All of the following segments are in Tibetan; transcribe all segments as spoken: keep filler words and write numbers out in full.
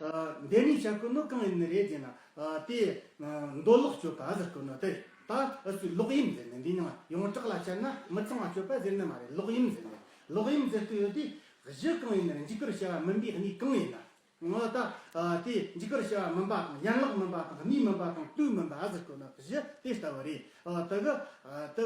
འདི་ནས་བཤད་དགོས་ནོ་གང་ཡིན་ནི་རེད་ཟེར་ན། དེ་འདོད་ལོག་སྤྱོད་པ་ཟེར་དགོས་ནོ་དེ། ད་ཨུ་ཚོས་ལོག་གཡེམ་ཟེར་ནི་འདི་ནང་ཡོངས་གྲགས་ལ་བཤད་ན་མི་ཚང་བ་སྤྱོད་པ་ཟེར་ནི་མ་རེད། ལོག་གཡེམ་ཟེར་ནི། ལོག་གཡེམ་ཟེར་དུས་ཡོད་དེ། གཞི་གང་ཡིན་ནི་རེད། འཇིགས་སྐུལ་བྱ་བ་མིན་པའི་གནས་གང་ཡིན་ན། འོ་ད། ཨ། དེ་འཇིགས་སྐུལ་བྱ་བ་མིན་པ་དང་། ཡན་ལག་མིན་པ་དང་། གནས་མིན་པ་དང་། དུས་མིན་པ་ཟེར་དགོས་ན་གཞི་དེ་ལྟ་བུ་རེད། ཨ། དེ་གི། ཨ། དེ་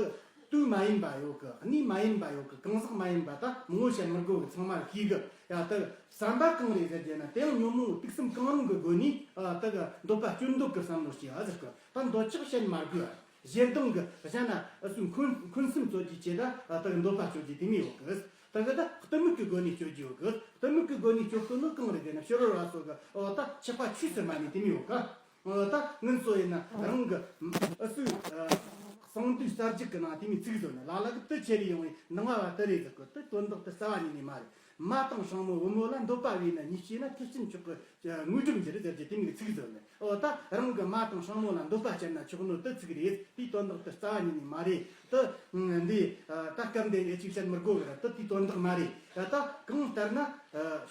དུས་མ་ཡིན་པ་ཡོད་གི། གནས་མ་ཡིན་པ་ཡོད་གི། གང་ཟག་མ་ཡིན་པ། ད་མི་ངོ་བཤད་མི་དགོས་གི། ཚང་མར་ཤེས་གི། ཡ། དེ་བསམ་པ་གང་རེད་ཟེར་རྒྱུ་ན། དེ་ཡང་ཉོན་མོངས་དུག་གསུམ་གང་རུང་གི་སྒོ་ནས། ཨ། དེ་གི་འདོད་པ་སྤྱོད་འདོད་ཀྱི་བསམ་བློ་སྐྱེ་བ་ཟེར་གི། ད་འདོད་ཆགས་བཤད་མ་དགོས། ཨ། ཞེ་སྡང་གི་གཞན་ན་ཨུ་ཚོས་འཁོན་འཁོན་སེམས་རྩོད་རྒྱུའི་ཆེད་ད། ཨ། དེ་གི་འདོད་པ་སྤྱོད་རྒྱུ་དེ་མོ་ཡོད་གི། ད་གི་ད་གཏི་མུག་གི་སྒོ་ནས་སྤྱོད་རྒྱུ་ཡོད་གི། གཏི་མུག་གི་སྒོ་ནས་སྤྱོད་དགོས་ནོ་གང་རེད་ཟེར་ན། ཕྱི་རོལ་བ་སོགས་གི། འོ་ད་ཆགས་པ་ཆོས་སུ་མ་ནུས་དེ་མོ་ཡོད་ག། འོ་ད་སྔོན་སོ་ཡིན་ན་རང་གི་ཨུ་ཚོས། ཨ། གསང་འདུས་རྩ་རྒྱུད་ཀྱི་ནང་དེ་མོ་ཚིག་བཟོ་ནས། ལ་ལ་གི་དུ་ཁྱེར་ཡོང་བའི་སྣང་བ་དུ་རེད་ཟེར་གི། དེ་དོན་དག་དེ་རྩ་བ་ཉིད་ནས་མ་རེད། མ་དང་སྲིང་མོ་བུ་མོ་ལ་འདོད་པ་བས་ན་ཉེས་བྱས་ན། ཐེག་ཆེན་མཆོག་གི་དངོས་གྲུབ་འགྱུར་ཟེར་གྱི་དེ་མོ་ཚིག་བཟོ་ནས། འོ་ད་རང་གི་མ་དང་སྲིང་མོ་ལ་འདོད་པ་སྐྱེས་ན་ཆོག་ནོ་དེ་ཚིག་རེད། དེའི་དོན་དག་དེ་རྩ་བ་ཉིད་ནས་མ་རེད། དེ་འདི་ད་སྐབས་འདི་ངས་ཅིག་བཤད་མི་དགོས་གི་ར། དེ་དེའི་དོན་དག་མ་རེད། ད་ད་གང་ལྟར་ན།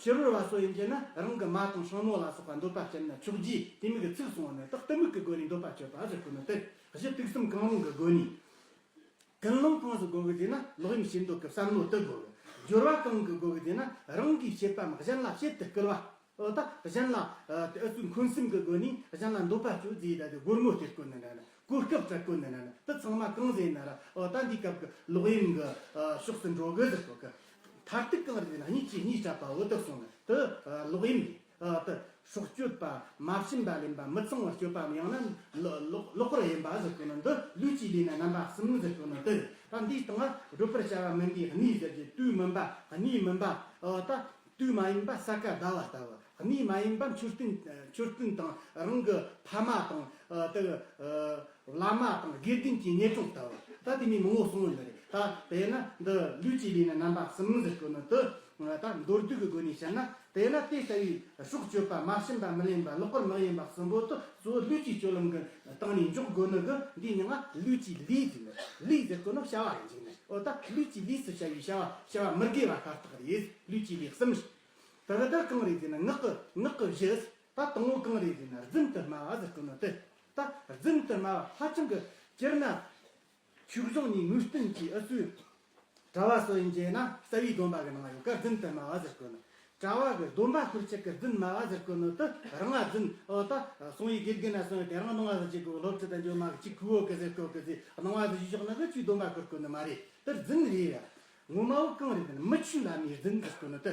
ཕྱི་རོལ་བ་སོགས་ཡིན་གྱི་ན་རང་གི་མ་དང་སྲིང་མོ་ལ་སོགས་པ་འདོད་པ་སྐྱེས་ན་ཆོག་རྒྱུ་དེ་མོ་གི་ཚིག་གསུངས་ནས། ད་གཏི་མུག་གི་སྒོ་ནས་འདོད་པ་སྤྱོད་པ་ཟེར་གོ་ནོ་དེ། གཞི་དུག་གསུམ་གང་རུང་གི་སྒོ་ནས། ཀུན་སློང་གང་ཟིག་དགོས་གི་ཟེར་ན། ལོག་གཡེམ་བྱེད་འདོད་ཀྱི་བསམ་བློ་དེ་དགོས་གི། སྦྱོར་བ་གང་གི་དགོས་གི་ཟེར་ན། རང་གིས་བྱེད་པའམ་གཞན་ལ་བྱེད་དུ་སྐུལ་བ། འོ་ད་གཞན་ལ། ཨ། དེ་ཨུ་ཚོས་འཁོན་སེམས་ཀྱི་སྒོ་ནས་གཞན་ལ་འདོད་པ་སྤྱོད་རྒྱུ་ད། དེ་སྒོར་མོ་སྟེར་དགོས་ནི་འདྲ་ན། གོ་སྐབས་སྤྲད་དགོས་ནི་འདྲ་ན། དེ་ཚང་མ་གང་ཟེར་ན་ར། འོ་ད་འདི་སྐབས་ཀྱི་ལོག་གཡེམ་གྱི། ཨ། ཕྱོགས་སུ་འགྲོ་གི་ཟེར་གོ་གི། མཐར་ཐུག་གང་རེད་ཟེར་ན། གཉིས་ཀྱིས་གཉིས་སྤྲད་པའོ་དེ་གསུངས་ནས། དེ་ལོག་གཡེམ་རེད། ཨ། དེ་སྲོག་གཅོད་པ། མ་བྱིན་པ་ལེན་པ། མི་ཚངས་པར་སྤྱོད་པའམ། ཡང་ན་ལོག་ལོག་ལོག་པར་གཡེམ་པ་ཟེར་གོ་ནོ་འདི་ལུས་ཀྱི་ལུས་ནི་རྣམ་པ་གསུམ་ཟེར་གོ་ནོ་དེ་རེད། ད་འདིའི་སྟེང་ང་བགྲོད་པར་བྱ་བ་མིན་པའི་གནས་ཟེར་གྱི། དུས་མིན་པ། གནས་མིན་པ། ཨ། ད་དུས་མ་ཡིན་པ་ས་ག་ཟླ་བ་ལྟ་བུ། གནས་མ་ཡིན་པ་མཆོད་རྟེན། མཆོད་རྟེན་དང་། རང་གི་ཕ་མ་དང་། ཨ། དེ་གི། ཨ། བླ་མ་དང་དགེ་འདུན་གྱི་གཉེན་གྲོགས་ལྟ་བུ། ད་དེ་མོ་མང་བོ་གསུངས་ཡོད་ནི་རེད། ད་དཔེར་ན་འདི་ལུས་ཀྱི་ལུས་ནི་རྣམ་པ་གསུམ་ཟེར་གོ་ནི་དེ། ད་མདོར་བསྡུས་ཀྱི་སྒོ་ནས་བཤད་ན། དེས་ན་དེ་ལྟ་བུའི་སྲོག་གཅོད་པ། མ་བྱིན་པ་མི་ལེན་པ། ལོག་པར་མི་གཡེམ་པ་གསུམ་པོ་དེ་གཙོ་བོ་ལུས་ཀྱི་སྤྱོད་ལམ་གྱི་སྟེང་ནས་འཇོག་དགོས་ནི་གི། འདིའི་མིང་ང་ལུས་ཀྱི་ལུས་ཟེར་ནི། ལུས་ཟེར་གོ་ནི་བྱ་བ་ཡིན་ཅིག་ནི། འོ་ད་ལུས་ཀྱི་ལུས་སུ་བྱ་བའི་བྱ་བ། བྱ་བ་མི་དགེ་བ་ཤ་སྟག་རེད། ལུས་ཀྱི་ལུས་གསུམ་རེད། དེ་གི་ད་གང་རེད་ཟེར་ན། ངག་གི། ངག་གི་བཞི། ད་དང་པོ་གང་རེད་ཟེར་ན། རྫུན་དུ་སྨྲ་བ་ཟེར་གོ་ནི་དེ། ད་རྫུན་དུ་སྨྲ་བ་ཧ་ཅང་གི་སྤྱིར་ན། ཆོས་གཞུང་ནས་ངེས་གཏན་གྱི་ཨུ་ཚོའི་གྲྭ་བ་སོགས་ཡིན་གྱི་ན། རྩ་བའི་སྡོམ་པ་གི་ནང་ཡོད་ཀ། རྫུན་དུ་སྨྲ་བ་ཟེར་གོ་ནི། གྲྭ་བ་གི་སྡོམ་པ་ཁུར་ཆེད་ཀྱི་རྫུན་སྨྲ་བ་ཟེར་གོ་ནི་དེ་རང་ང་རྫུན། འོ་ད་སོང་བའི་དགེ་རྒན་ན་སོང་བའི་དེ་རང་ནང་ང་ཟེར་གྱི་གོ། སློབ་ཁྲིད་དང་འཇོག་མ་གི་ཅིག་ཁུ་བོ་གི་ཟེར་གོ་གི་ཟེར། ནང་ང་ཟེར་ཞོག་ན་གི་ཆོས་སྡོམ་པ་ཁུར་གོ་ནི་མ་རེད། དེ་རྫུན་རེད་ཡ། ངོ་མ་བོ་གང་རེད་ཟེར་ན། མི་ཆོས་བླ་མའི་རྫུན་ཟེར་གོ་ནི་དེ།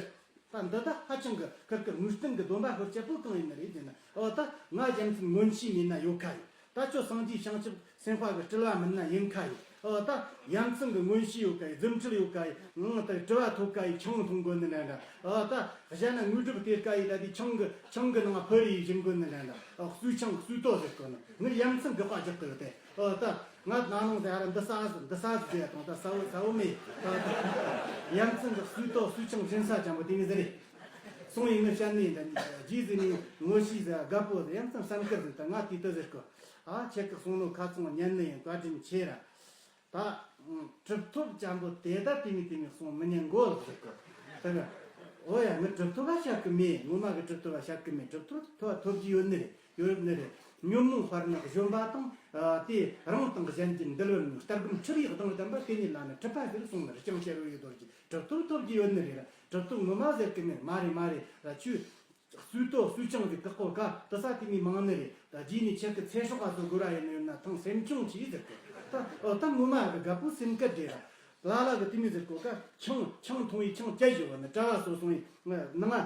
ད་འདི་ད་ཧ་ཅང་གི་ཁིར་ཁིར་ངེས་གཏན་གི་སྡོམ་པ་ཁུར་ཆེད་པོ་གང་ཡིན་ནི་རེད་ཟེར་ན། འོ་ད་ང་རྒྱལ་མཚན་མངོན་ཤེས་མེད་ན་ཡོད་ཁ་ཡིན། ད་ཁྱོད་སངས་རྒྱས་བྱང་ཆུབ་སེམས་དཔའ་གི་སྤྲུལ་བ་མིན་ན་ཡིན་ཁ་ཡིན། འོ་ད་ཡ་མཚན་གི་མངོན་ཤེས་ཡོད་ཁ་ཡིན། རྫུ་འཕྲུལ་ཡོད་ཁ་ཡིན། ངང་དུ་དྲི་བ་ཐོབ་ཁ་ཡིན། ཆང་འཐུང་དགོས་ནི་འདྲ་འདྲ། འོ་ད་གཞན་ན་དངོས་གྲུབ་སྟེར་ཁ་ཡིན། ད་དེ་ཆང་གི་ཆང་གི་ནང་ཕུ་རེ་ཡིན་བཞིན་དགོས་ནི་འདྲ་འདྲ། འོ་གསོལ་ཆང་གསོལ་ཏོ་ཟེར་དགོས་ནི། ངས་ཡ་མཚན་གི་དཔའ་རྒྱག་གི་ཡོད་དེ། འོ་ད། ང་ན་ནིང་ཟེར་ཡ་ར་འདི་ས་ཟིག་འདི་ས་ཟིག་ཟེར་ཡ་དང་། ད་ས་བོ་ས་བོ་མེད། ད་ཡ་མཚན་གི་གསོལ་ཏོ་གསོལ་ཆང་སྦྱིན་ས་ཅན་པོ་དེ་ནི་ཟེར་རེད། སོང་ཡིན་ནི་བཤད་ནི་ཡིན། ད་རྗེས་ཟིན་ནི་ངོ་ཤེས་ཟེར། རྒད་པོ་ཟེར། ཡ་མཚན་བསམ་དཀར་ཟིག་ད་ང་དེ་ལྟ་ཟེར་གོ། ཨ་ཁྱེད་ཀྱི་གསུང་ནོ་ཁ་ཚང་ཉན་ནི་ཡིན། བཀའ་དྲིན་ཆེ་ར། ད་གྲུབ་ཐོབ་ཅན་པོ་དེ་ད་དེ་ནི་དེ་ནི་གསུང་མི་ཉན་གོ་ཟེར་གོ། ད་ག་འོ་ཡ། ངས་གྲུབ་ཐོབ་བ་བཤད་གི་མེད། ངོ་མ་གི་གྲུབ་ཐོབ་བ་བཤད་གི་མེད། གྲུབ་ཐོབ་ཐོབ་ཐོབ་རྒྱུ་ཡོད་ནི་རེད། ཡོད་ནི་རེད། ཉོན་མོངས་དཔར་ནག་གཞོན་པ་དང་། ཨ། དེ་རང་དང་གཞན་གྱི་འདུལ་བར་ནུས། ལྟ་སྒོམ་ཆུ་ཡི་གདངས་ལྡན་པ། དེ་ཉིད་ལ་ནི་གྲུབ་པ་ཟེར་གསུངས་ནི་རེད། ལྕང་སྐྱ་རོ་ཡི་རྡོ་རྗེ་གྲུབ་ཐོབ་ཐོབ་ཀྱི་ཡོད་ནི་རེད། གྲུབ་ཐོབ་ངོ་མ་ཟེར་གི་མེད། མ་རེད་མ་རེད། ཁྱོད་གསོལ་ཏོ་གསོལ་ཆང་གི་བཀག་གོ་ཀ་དེ་ས་དེ་མི་མང་ནི་རེད། ད་རྗེས་ནས་ཁྱེད་ཀྱི་ཚེ་སྲོག་ག་སོ་སྒོ་ར་ཡིན་ནི་ཡོད་ན་ཐང་སེམས་ཆུང་གྱིས་ཟེར་གི། ད་ཨོ་ད་ངོ་མ་གི་རྒད་པོ་སེམས་སྐད་རེད་ར། ལ་ལ་གི་དེ་མི་ཟེར་གོ་ཀ། ཆང་ཆང་འཐུང་བའི་ཆང་བཅད་བཞི་བ་ནི་གྲྭ་བ་སོ་སོང་བའི་ནང་ང་།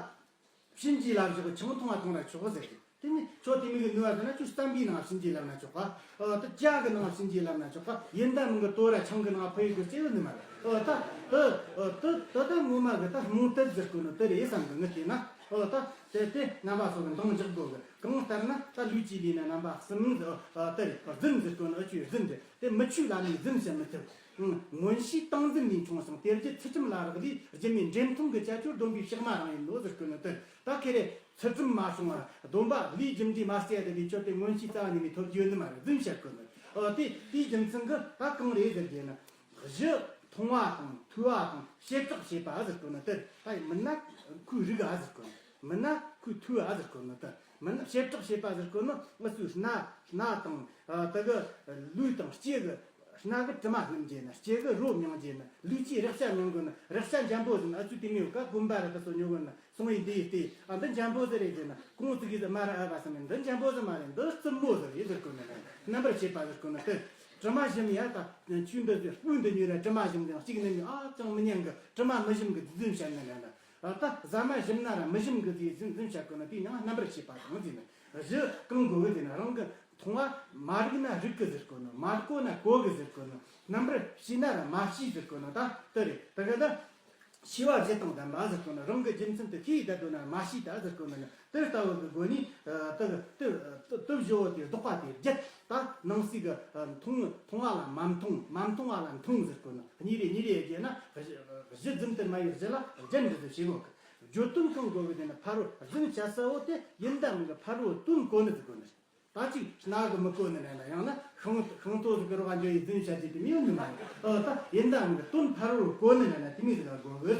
གཤིན་རྗེའི་ལམ་ཞོག་ཆང་འཐུང་བ་འཐུང་ན་ཆོག་ཟེར་གི། དེ་ནི་ཁྱོད་དེ་མི་གི་ནུས་པ་ཟེར་ན། ཁྱོད་བསམ་པའི་ནང་གཤིན་རྗེའི་ལམ་ན་ཆོག་ག། ཨ། དེ་ལྕགས་གི་ནང་གཤིན་རྗེའི་ལམ་ན་ཆོག་ག། ཡིན་ད་མིན་གི་དོ་ར་ཆང་གི་ནང་ཕུ་ཡི་གི་སྐྱེ་བོ་ནི་མ་རེད། ཨ། ད་དེ་ཨ་དེ་དེ་ད་ངོ་མ་གི་ད་རྨོངས་དད་ཟེར་གོ་ནི་དེ་རེད་བསམ་གི། ངི་དེ་ན། ཨ། ད་དེ་དེ་རྣམ་པ་སོགས་གི་འདང་རྒྱག་དགོས་གི། གང་ལྟར་ན་ད་ལུས་ཀྱི་ལུས་ན་རྣམ་པ་གསུམ་ཟེར། ཨ། དེ་རེད། རྫུན་ཟེར་གོ་ནི། ཨ། ཁྱོད་རྫུན་རེད། དེ་མི་ཆོས་བླ་མའི་རྫུན་བཤད་མི་ཐུབ། ཨང་། མངོན་ཤེས་ཏིང་འཛིན་ལས་བྱུང་ཞིང་། དེ་རྗེས་ཚུལ་ཁྲིམས་ལ་རག་ལས། སྒྱུ་མའི་འདྲེ་མཐོང་གི་ཅ་ཅོར་སྡོམ་པའི་ཕྱག་མ་རང་ཡིན་ནོ་ཟེར་གོ་ནི་དེ། ད་ཁེ་རེ་ཚུལ་ཁྲིམས་མ་བྱུང་བར་སྡོམ་པ་ལས་རྒྱུ་འབྲས་མ་སྐྱེས་ཏེ་ལས་ཆོད་དེ་མངོན་ཤེས་རྩ་བ་ཉིད་ནས་ཐོབ་རྒྱུ་ཡོད་ནི་མ་རེད། རྫུན་བཤད་གོ་ནི། ཨོ་དེ་དེའི་རྒྱུ་མཚན་གི་ད་གང་རེད་ཟེར་གྱི་ན། གཞི་མཐོང་བ་དང་ཐོས་པ་དང་བྱེ་བྲག་བྱེད་པ་ཟེར་གོ་ནི་དེ། ད་མིན་ན་ཁོའི་རིགས་ཨ་ཟེར་གོ་ནི། མིན་ན་ཁོའི་ཐུ་བ་ཟེར་གོ་ནི་དེ། མིན་ན་བྱེ་བྲག་བྱེད་པ་ཟེར་གོ་ནི་ང་ཚོའི་སྣ་སྣ་དང་། ཨ། དེ་གི་ལུས་དང་ལྕེ་གི། སྣ་གི་དྲི་མ་སྣུམ་རྒྱས་ནི། ལྕེ་གི་རོ་མྱང་རྒྱས་ནི། ལུས་ཀྱི་རེག་བྱ་མྱང་གོ་ནི། རེག་བྱ་འཇམ་པོ་ཟེར་ནི། ཨ་ཚོས་དེ་མོ་ཡོད་ཀ། གོམ་པ་ར་དེ་ཚོ་ཉོ་གོ་ནི། སོང་བའི་འདི་ཡི་སྟེ། ཨ། འདི་འཇམ་པོ་ཟིག་རེད་ཟེར་ན། གོང་ཚིག་གིས་ཟེར། མ་ར་ཨ་བ་ཟེར་ནི། འདི་འཇམ་པོ་ཟིག་མ་རེད། འདི་རྩུབ་མོ་ཟིག་རེད་ཟེར་གོ་ནི། རྣམ་པར་ཕྱེ་བ་ཟེར་གོ་ནི་དེ། དྲི་མ་ཞིམ་ཡ། ད་ཆུ་འདི་ཟེར། སྤོས་འདི་ཉོས་ར་དྲི་མ་ཞིམ་ཟེར་ན། གཅིག་ནི་ཉོས། ཨ། ཅང་མི་ཉན་གི། དྲི་མ་མི་ཞིམ་གི། རྫུན་བཤད་ནི་རེད་ན། ཨ། ད་ཟ་མ་ཞིམ་ན་ར་མི་ཞིམ་གི་ཟེར། རྫུན་རྫུན་བཤད་གོ་ནི། དེའི་མྱིང་ང་རྣམ་པར་ཕྱེ་བ་དང་ཟེར་ནི། གཞི་གང་དགོས་གི་ཟེར་ན། རང་གི་མཐོང་བ་མ་རིག་ན་རིག་གི་ཟེར་གོ་ནི། མ་གོ་ན་གོ་གི་ཟེར་གོ་ནི། རྣམ་པར་ཕྱེ་ན་ར་མ་ཕྱེ་ཟེར་གོ་ནི། ད་དེ་རེད། ད་ག་ད། ཤེས་པ་བཞི་དང་ལྡན་པ་ཟེར་གོ་ནི། རང་གི་རྒྱུ་མཚན་དེ་ཤེས་བསྡད་དོ་ན་མ་ཤེས་ད་ཟེར་གོ་ནི། དེ་ལྟ་བུ་གི་སྒོ་ནས། ཨ། དེ་དེ་དེ་བཞི་བོ་དེ་ལྡོག་པ་དེ་བརྒྱད། ད་ནང་གསེས་གི། ཨ། མཐོང་མཐོང་བ་ལ་མ་མཐོང་། མ་མཐོང་བ་ལ་མཐོང་ཟེར་གོ་ནི། གཉིས་རེ་གཉིས་རེ་བརྒྱད་ན་གཞི་གཞི་རྫུན་དུ་སྨྲ་བའི་གཞི་ལ་རྒྱན་འདི་ཚོ་བྱེད་དགོས་གི། བརྗོད་དོན་གང་དགོས་གི་དེ་ན་ཕ་རོལ། རྫུན་བཤད་ས་བོ་དེ་ཡིན་ད་མིན་གི་ཕ་རོལ་དོན་གོ་ནི་ཟེར་གོ་ནི། ད་ཅིག་སྣ་གིས་མི་གོ་ནི་རེད་ན། ཡང་ན་ཤིང་ཤིང་ཏོག་ཟིག་གི་རོ་ག་འཇོ་ཡི་རྫུན་བཤད་རྒྱུ་དེ་མི་ཡོང་ནི་མ་རེད། ཨོ། ད་ཡིན་ད་མིན་གི་དོན་ཕ་རོལ་གོ་ནི་རེད་ན། དེ་མོ་ཟིག་ལ་གོ་གི།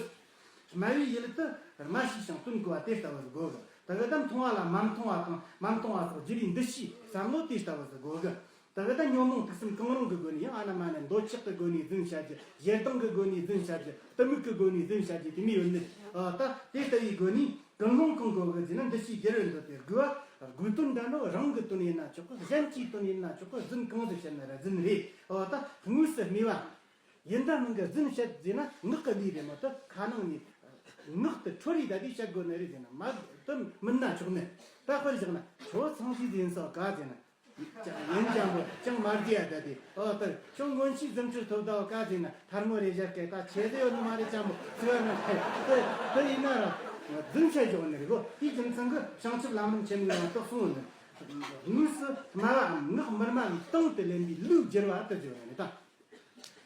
སྨྲ་བའི་ཡུལ་དུ་སྨྲ་ཤེས་ཤིང་དོན་གོ་བ་དེ་ལྟ་བུ་ཟིག་གོ་གི། ད་གི་ད་མཐོང་བ་ལ་མ་མཐོང་བ་དང་། མ་མཐོང་བ་སོགས་བརྗོད་པའི་འདུ་ཤེས་བསམ་བློ་དེ་ལྟ་བུ་ཟིག་གོ་གི། ད་གི་ད་ཉོན་མོངས་དུག་གསུམ་གང་རུང་གི་སྒོ་ནས། ཡང་ཨ་ན་མ་ན་འདོད་ཆགས་ཀྱི་སྒོ་ནས་རྫུན་བཤད་རྒྱུ། ཞེ་སྡང་གི་སྒོ་ནས་རྫུན་བཤད་རྒྱུ། གཏི་མུག་གི་སྒོ་ནས་རྫུན་བཤད་རྒྱུ་དེ་མོ་ཡོད་ནི། ཨ། ད་དེ་ལྟ་བུའི་སྒོ་ནས། ཀུན་སློང་གང་དགོས་གི་ཟེར་ན། འདུ་ཤེས་བསྒྱུར་བར་འདོད་དེ་དགོས་པ། དགོས་དོན་འདྲ་འགྲོ། རང་གི་དོན་ཡིན་ན་ཆོག་གི། གཞན་གྱི་དོན་ཡིན་ན་ཆོག་གི། རྫུན་གང་ཟིག་བཤད་ན་ར་རྫུན་རེད། འོ། ད་དངོས་སུ་སྨྲས་པ། ཡིན་ད་མིན་གི་རྫུན་བཤད་ཟེར་ན་ངག་གི་ལས་རེད་མོ། ད་ཁ་ནང་ནས་ངག་ཏུ་འཁྲོལ་རེ་ད་དེ་བཤད་དགོས་ནི་རེད་ཟེར་ན། མ་ད་མིན་ན་ཆོག་ནི། ད་དཔེར་བཞག་ན། ཁྱོད་ཚང་ཞིག་ཡིན་ས་ག་ཟེར་ན། ཡིན་ཅང་པོ་ཅང་མ་རྒྱས་ད་དེ། ཨོ། ད་ཁྱོད་མངོན་ཤེས་རྫུ་འཕྲུལ་ཐོབ་ད་ག་ཟེར་ན། ཐལ་མོ་རེ་བཞག་གི། ད་ཆེ་ཟེར་ཡོད་ནི་མ་རེད། ཅང་པོ་ཚུལ་བ་ན་ད་ད་ཡིན་ན་ར་རྫུན་བཤད་འཇོག་ནི་རེད་གོ། དེའི་རྒྱུ་མཚན་གི་བྱང་ཆུབ་ལམ་རིམ་ཆེན་མོའི་ནང་དུ་གསུངས་ནི། དངོས་སུ་སྨྲ་བའམ་ངག་མི་སྨྲ་བའི་སྟེང་དུ་ལེན་པའི་ལུགས་བསྒྱུར་བ་དུ་བརྗོད་ནི་ད།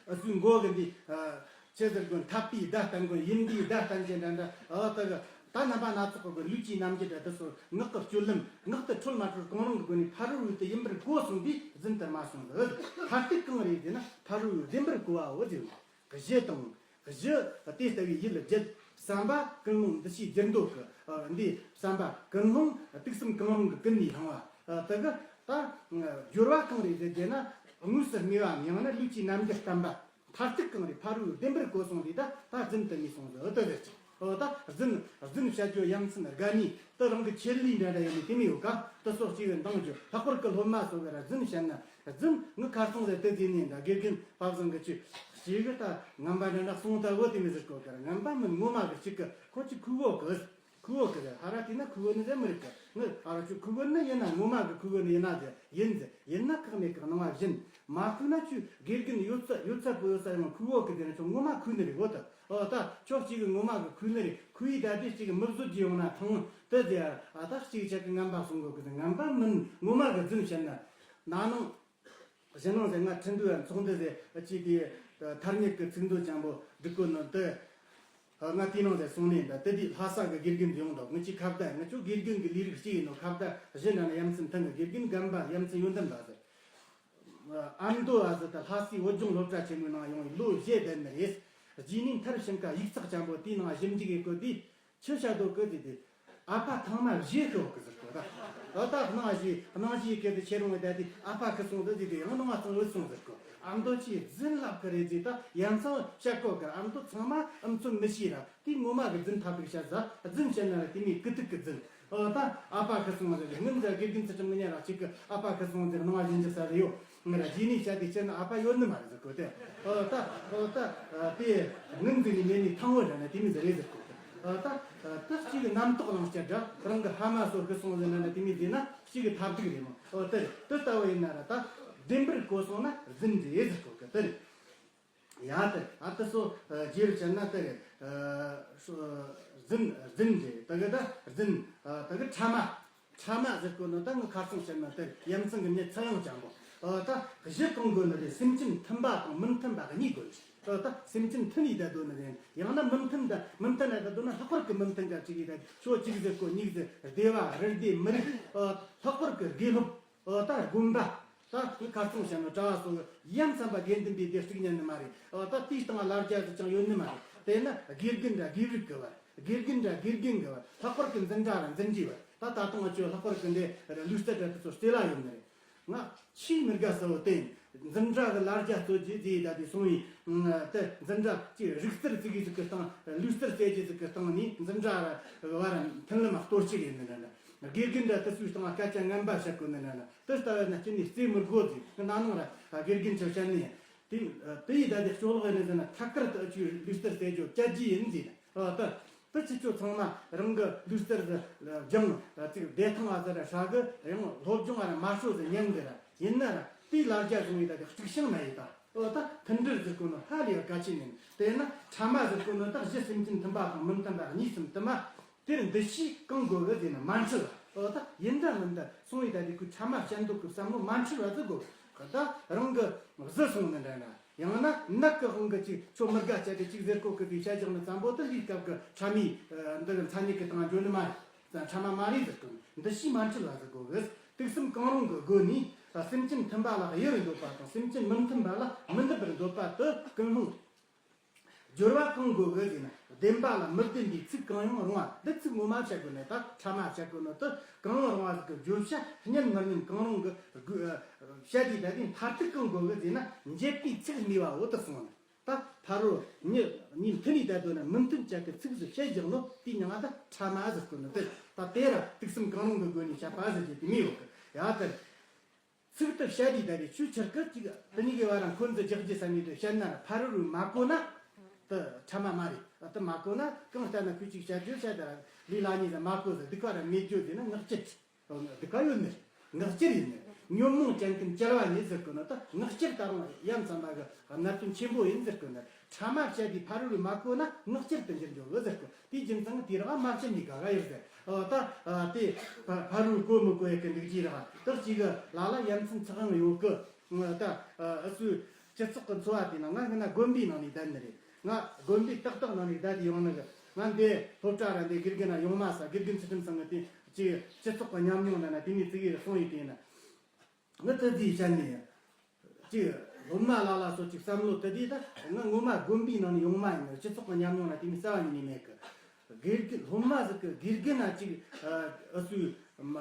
ཨ་ཚོའི་མགོ་གི་འདི། ཨ། ཆི་ཟེར་དགོས། འཐད་པའི་བརྡ་བསྟན་དགོས། ཡིན་པའི་བརྡ་བསྟན་གྱི་འདྲ་འདྲ། ཨ། ད་གི་ད་རྣམ་པ་སྣ་ཚོགས་ཀྱི་སྒོ། ལུས་ཀྱི་རྣམ་འགྱུར་འདྲ་དེ་ཚོ། ངག་གི་སྤྱོད་ལམ། ངག་ཏུ་འཁྲོལ་མ་འཁྲོལ་གང་རུང་གི་སྒོ་ནས་ཕ་རོལ་པོ་དེ་ཡིན་པར་གོ་གསུངས་པས་རྫུན་དུ་སྨྲ་གསུངས་ཟེར། མཐར་ཐུག་གང་རེད་ཟེར་ན། ཕ་རོལ་པོས་བདེན་པར་གོ་བའོ་ཟེར། གཞི་དང་། གཞི་དེ་ལྟ་བུའི་ཡུལ་བརྒྱད། བསམ་པ། ཀུན་སློང་། འདུ་ཤེས། བསྒྱུར་འདོད་ཀྱི། ཨ། འདི་བསམ་པ་ཀུན་སློང་དུག་གསུམ་གང་རུང་གི་ཀུན་ནས་བསླངས་པ། ཨ། དེ་གི་ད་སྦྱོར་བ་གང་རེད་ཟེར་རྒྱུ་ན། དངོས་སུ་སྨྲས་པའམ་ཡང་ན་ལུས་ཀྱི་རྣམ་འགྱུར་བསྟན་པ། མཐར་ཐུག་གང་རེད། ཕ་རོལ་པོས་བདེན་པར་གོ་གསུངས་ཏེ་ད་ད་རྫུན་དུ་སྨྲས་གསུངས་ཟེར། འོ། དེ་ཟེར་གྱི། འོ། ད་རྫུན། རྫུན་བཤད་རྒྱུ་ཡ་མཚན་དགའ་ནི་དེ་རང་གི་ཆེད་ལས་འདྲ་འདྲ་ཡོད་ནི་དེ་མོ་ཡོད་ཀ། དེ་སོགས་ཅིག་གི་འདང་རྒྱུ། ལྷག་པར་གྱི་སློབ་མ་སོགས་ཀྱིས་ར་རྫུན་བཤད་ན། རྫུན། ངའི་ཁ་སང་ཟེར་དེ་དེ་ནས་འདྲ། དགེ་རྒན་པ་བཟང་གིས་ཅིག་ཅིག་གི་ད་ངན་པ་འདྲ་འདྲ་གསུངས་ད་བོ་དེ་མོ་ཟེར་གོ་གི་ར། ངན་པ་མིན། ངོ་མ་གི་ཅིག་གི་ཁོ་ཅིག་ཁུ་བོ་གི། ཁུ་བོ་གི་ཟེར། ཧ་ར་དེ་ན་ཁུ་བོ་ནི་ཟེར་མི་རིགས་གི། ངི་ཨ་ར་ཁྱོད་ཁུ་བོ་ནི་ཡིན་ན། ངོ་མ་གི་ཁུ་བོ་ནི་ཡིན་ན་ཟེར། ཡིན་ཟེར། ཡིན་ན་ཁག་མེད་གི། སྣང་བ་བཞིན། མ་ཁུ་ན་ཁྱོད་དགེ་རྒན་ཡོད་ཚད་ཡོད་ཚད་པོ་ཡོད་ས་ཡང་ཁུ་བོ་གི་ཟེར་ན་ཁྱོད་ངོ་མ་ཁུ་ནི་རེད། འོ་ད། འོ་ད་ཁྱོད་གཅིག་གི་ངོ་མ་གི་ཁུ་ནི་རེད། ཁུ་ཡི་ད་དེ་གཅིག་གི་མི་བཟོད་རྒྱུ་ཡོང་ན་ཐང་དེ་ཟེར། ཨ། ད་གཅིག་ཆ་གི་ངན་པ་གསུང་གོ་གི་ཟེར། ངན་པ་མིན། ངོ་མ་གི་རྫུན་བཤད་ན། ན་ནིང་། གཞེས་ནིང་ཟེར། ང་ཁྲིན་ཏུའུ་ཡ་ཚོགས་འདུ་ཟེར་ཅིག་དེ་ཐ་སྙད་ཀྱི་ཚིག་མཛོད་ཅན་པོ་སྒྲིག་གོ་ནི་དེ། ང་དེ་ནང་ཟེར་སོང་ནས་འདྲ། དེ་དུས་ལྷ་ས་གི་དགེ་རྒན་དེ་ཡོང་འདུག་ངི་ཅིག་ཁ་བརྡ། ངི་ཆོ་དགེ་རྒན་གྱི་ལས་རིགས་གཅིག་ཡིན་ནོ། ཁ་བརྡ་གཞི་འདྲ་ན་ཡ་མཚན་མཐུན་གི། དགེ་རྒན་རྒན་པ་ཡ་མཚན་ཡོན་ཏན་པ་ཟེར། ཨ་མདོ་བ་ཟེར། ད་ལྷ་སའི་བོད་ལྗོངས་སློབ་གྲྭ་ཆེན་མོའི་ནང་ཡོང་བའི་ལོ་བཞི་བསྡད་ནི་རེད། རྗེས་ནས་མཐར་ཕྱིན་ཁ་ཡིག་ཚགས་ཅན་པོ་དེའི་ནང་ཞིབ་འཇུག་ཡེ་གོ་དུས། ཆི་བཤད་འདུག་གི་དེ་དེ། ཨ་ཕ་ཐང་མ་བཞེས་ཤོག་གི་ཟེར་གོ་ད། ཨོ་ད་སྣང་བཞེས། སྣང་བཞེས་གི་དེ་ཁྱེད་རང་གི་ད་དེ་ཨ་ཕ་ཁི་སོང་དུ་དེ་དེ་ཡང་སྣང་བ་ཚང་བུད་སོང་ཟེར་གོ། ཨ་མདོ་ཆི་རྫུན་ལབ་གི་རེད་ཟེར། ད་ཡ་མཚན་བཤད་གོ་གི། ཨ་མདོ་ཚང་མ་ཨམ་ཚོད་མི་ཤེས་ར། དེ་ངོ་མ་གི་རྫུན་ཐབས་སྡུག་བཤད་ཟ། རྫུན་བཤད་ན་ར་དེ་མོའི་གི་དུག་གི་རྫུན། ཨོ་ད་ཨ་ཕ་ཁི་སོང་ཟེར། སྔོན་ཟེར་དགེ་རྒན་ཚུལ་ཁྲིམས་ངི་ཉེ་ར་གཅིག་གི་ཨ་ཕ་ཁི་སོང་ཟེར། སྣང་བ་ཞིབ་འཇུག་ས་རེ་ཡོད། ང་ར་རྗེས་ནས་བཤད་དེ་བཤད་ན་ཨ་ཕ་ཡོད་ནི་མ་རེད་ཟེར་གོ་དེ། ཨོ་ད། ཨོ་ད། དེ་ངན་ཟིག་ནི་མེད་ནི་ཐང་བོ་འདྲ་ན་དེ་མི་ཟེར་རེད་ཟེར་གོ། ཨོ་ད། ད་གཅིག་གི་རྣམ་རྟོག་ལངས་བྱ་འདྲ། རང་གི་ཕ་མ་སོགས་ཤི་སོང་ཟེར་ན་ན་དེ་མི་ཟེར་ན་གཅིག་གི་ཐབས་སྡུག་རེད་མོ། ཨོ་དེ་དེ་ལྟ་བུ་ཡིན་ན་ར། ད་བདེན་པར་གོ་སོང་ན་རྫུན་རེད་ཟེར་གོ་གི། དེ་རེད། ཡ་དེ་ཨ་དེ་སོ་རྗེ་རུ་བྱས་ན་དེ་རེད། རྫུན་རྫུན་རེད། དེ་གི་ད་རྫུན། དེ་གི་ཕྲ་མ། ཕྲ་མ་ཟེར་གོ་ནོ་ད་ངི་ཁ་སང་བཤད་ན་དེ་ཡ་མཚན་གི་མྱི་ཚིག་ཡང་ཅན་པོ། ཨོ་ད་གཞི་གང་དགོས་ནི་རེད། སེམས་ཅན་མཐུན་པ་དང་མི་མཐུན་པ་གཉིས་དགོས་ནི། ཨོ་ད་སེམས་ཅན་མཐུན་ཡིན་ད་དོ་ནི་རེད། ཡང་ན་མི་མཐུན་ད་མི་མཐུན་ན་ད་དོ་ན་ལྷག་པར་གི་མི་མཐུན་ག་གཅིག་ཡིན་ད། ཆོ་གཅིག་ཟེར་གོ་གཉིས་ཟེར། སྡེ་བ་རུ་སྡེ་མི་རིགས། ཨོ་ལྷག་པར་གི་དགེ་སློབ། ཨོ་ད་དགོན་པ། ད་ངི་ཁ་སང་བཤད་ནོ་གྲྭ་བ་སོགས་ཡ་མཚན་པ་དགེ་འདུན་པའི་སྡེ་གཅིག་ཉན་ནི་མ་རེད། ཨོ་ད་དེའི་སྟེང་ལ་ལར་རྒྱ་ཟིག་ཅང་ཡོད་ནི་མ་རེད། དེ་ན་དགེ་རྒན་འདྲ་དགེ་རིགས་གི་བར། དགེ་རྒན་འདྲ་དགེ་རྒན་གི་བར། ལྷག་པར་གྱི་འཛིན་གྲྭ་ར་འཛིན་གྲྭའི་བར། ད་ད་དུང་ང་ཚོས་ལྷག་པར་གྱི་འདི་ལུགས་སྲོལ་འདྲ་དེ་ཚོ་རྩེ་ལ་ཡོད་ནི་རེད། ང་ཆེས་མི་དགའ་ས་བོ་དེ་ཡིན། འཛིན་གྲྭ་གི་ལ་རྒྱ་རྩོད་རྒྱུ་ཟེར་ཡི་ད་དེ་སོང་ཡི། དེ་འཛིན་གྲྭ་གཅིག་རིག་རྩལ་བརྩི་གི་ཟིག་གི་སྟེང་ལུགས་རྩལ་རྩེ་རྒྱུ་ཟིག་གི་སྟེང་ནས་འཛིན་གྲྭ་བར་མཐུན་ལམ་གཏོར་བཤིག་ཡིན་ནི་འདྲ་འདྲ། དགེ་རྒན་འདྲ་དེ་ཚོའི་སྟེང་སྐད་ཆ་ངན་པ་བཤད་གོ་ནི་འདྲ་འདྲ། དེ་ལྟ་བས་ན་ཅི་ནས་རྩེ་མི་དགོ་ཟིག་གི་ན་ནང་ར་དགེ་རྒན་ཚོ་བཤད་ནི་ཡིན། དེ་དེ་ཡི་ད་དེ་སྤྱོད་ལོག་ཡིན་ནི་ཟེར་ན། ཐད་ཀར་དུ་ཨ་ཆུའི་ལུགས་རྩལ་རྩེ་རྒྱུ་བཅད་རྒྱུ་ཡིན་ཟེར་ནས། ཨ་ད། དེ་ཚོ་ཚང་མ་རང་གི་ལུགས་རྩལ་ཟིག་སྦྱང་ཅིག་བདེ་ཐང་ང་ཟིག་ར་ཧྲ་གི། ཡང་སློབ་སྦྱོང་ང་ར་མ་ཤོར་ཟིག་ཉན་གི་ར། ཡིན་ན་ར་དེའི་ལ་རྒྱ་བཟུང་བའི་ད་དེ་དཀྲུག་ཤིང་མ་ཡིན་ད། ཨོ་ད་མཐུན་སྒྲིལ་ཟེར་གོ་ནོ་ཧ་ལས་གལ་ཆེ་ནི། དེས་ན་ཕྲ་མ་ཟེར་གོ་ནོ་ད་གཞི་སེམས་ཅན་མཐུན་པ་དང་མི་མཐུན་པ་གཉིས་སམ་དུ་མ། དེར་འདུ་ཤེས་གང་དགོས་གི་ཟེར་ན་མ་འཁྲུལ་བ། ཨོ་ད་ཡིན་འདྲ་མིན་འདྲ་སོང་བའི་ད་དེ་ཁོའི་ཕྲ་མ་བཤད་འདོད་གི་བསམ་བློ་མ་འཁྲུལ་བ་ཟིག་དགོས། ད་རང་གི་བཟི་སོང་ནི་འདྲ་འདྲ། ཡང་ན་ནད་ཀྱི་དབང་གིས་ཅིག་ཁྱོད་མི་དགའ་བྱས་ཏེ་ཅིག་ཟེར་གོ་གི་དེ་བཤད་བཞག་ནི་ཙམ་པོ་དེ་འདིའི་སྐབས་ཀྱི་ཕྲ་མའི་འདི་གི་མཚན་ཉིད་ཀྱི་སྟེང་འགྱོ་ནི་མ་རེད། ཕྲ་མ་མ་རེད་ཟེར་གི། འདུ་ཤེས་མ་འཁྲུལ་བ་ཟིག་དགོས་གི། ཐུགས་སེམས་གང་རུང་གི་སྒོ་ནས་སེམས་ཅན་མཐུན་པ་ལ་དབྱེ་བར་འདོད་པ་དང་། སེམས་ཅན་མི་མཐུན་པ་ལ་མི་འདུད་པར་འདོད་པ་དེ་ཀུན་སློང་། སྦྱོར་བ་གང་དགོས་གི་ཟེར་ན། བདེན་པ་ལ་མི་བདེན་པའི་ཚིག་གང་ཡང་རུང་བ། འདི་ཚིག་ངོ་མ་བཤད་དགོས་ནི། ད་ཕྲ་མ་བཤད་དགོས་ནི་དེ་གང་ཡང་རུང་བ་ཟིག་གི་བརྗོད་བྱ་སྙན་མི་སྙན་གང་རུང་གི་དགོས་བཤད་དེ། ད་དེ་མཐར་ཐུག་གང་དགོས་གི་ཟེར་ན། འབྱེད་པའི་ཚིག་སྨྲས་པའོ་དེ་གསུངས་ནི། ད་ཕ་རོལ་གཉིས་གཉིས་མཐུན་ནས་བསྡད་དོ་ན་མི་མཐུན་ཅན་གྱི་ཚིག་ཟིག་བཤད་བཞག་ནོ་དེའི་མྱིང་ང་ད་ཕྲ་མ་ཟེར་གོ་ནི། དེ་ད་དེ་ར་ཐུགས་སེམས་གང་རུང་གི་སྒོ་ནས་བཤད་པ་ཟེར་རྒྱུ་དེ་མོ་ཡོད་གི། ཡ་དེར་ཚིག་དེ་བཤད་དུས་ད་རེས་ཆུ་ཆར་གི་ཅིག་དེ་གཉིས་ཀྱི་བར་འཁོན་འཛིན་རྒྱག་རྒྱུ་བསམ་ནས་དེ་བཤད་ན་ར། ཕ་རོལ་རུ་མ་གོ་ན་དེ་ཕྲ་མ་མ་རེད། དེ་མ་གོ་ན་གང་ལྟར་ན་ཁོས་ཅིག་བཤད་རྒྱུ་བཤད་ད་ར། ལས་ལ་ཉེ་ཟེར་མ་གོ་ཟེར། སྡིག་པ་ར་མེད་རྒྱུ་ཟེར་ན་ངག་ཅིག་སྡིག་པ་ཡོད་ནི། ངག་ཅིག་ཡིན་ནི། ཉོན་མོངས་ཅན་ཀུན་བཅལ་བ་ཉིད་ཟེར་གོ་ནོ་ད་ངག་ཅིག་ད་རུང་ཡ་མཚན་པ་གི་གནད་དོན་ཆེན་པོ་ཡིན་ཟེར་གོ་ནི། ཕྲ་མ་བཤད་དེ་ཕ་རོལ་རུ་མ་གོ་ན་ངག་ཅིག་ཏུ་འགྱུར་འགྱོ་གི་ཟེར་གོ། དེའི་རྒྱུ་མཚན་དེ་ར་མ་བཤད་ནི་དགའ་ག་ཡོད་ཟེར། ཨོ་ད་དེ་ཕ་ཕ་རོལ་གོ་མི་གོ་ཡ་གི་འདུག་རྒྱུ་ར། ད་ཅིག་གི་ལ་ལ་ཡ་མཚན་ཚགས་ཡང་ཡོད་གི། ད་ཨ་སུ་སྤྱི་ཚོགས་ཀྱི་འཚོ་བ་དེ་ན། ང་ང་དགོན་པའི་ནང་ནས་བསྡད་ནི་རེད། ང་དགོན་པའི་ཏག་ཏག་ནང་ནས་བསྡད་དེ་ཡོང་ནི་གི། ང་འདི་སློབ་གྲྭ་ར་འདི་དགེ་རྒན་ན་ཡོང་མ་ས། དགེ་རྒན་ཚུལ་ཁྲིམས་ཚང་གི་དེ་ཅིག་སྤྱི་ཚོགས་ཀྱི་ཉམས་མྱོང་ན་ན་དེ་ནས་ཙི་གེ་ར་སོང་ཡོད་དེ་ཡིན་ན། ང་དེ་དེའི་ཆ་ནས་ཅིག་སློབ་མ་ལ་ལ་སོ་ཅིག་བསམ་བློ་དེ་དེ་ད་ང་ངོ་མ་དགོན་པའི་ནང་ནས་ཡོང་མ་ཡིན་ནི། སྤྱི་ཚོགས་ཀྱི་ཉམས་མྱོང་ན་དེ་ནས་རྩ་བ་ཉིད་ནས་མེད་གི། དགེ་རྒན་སློབ་མ་ཟིག་གི་དགེ་རྒན་ན་ཅིག་ཨ་སུས་མ་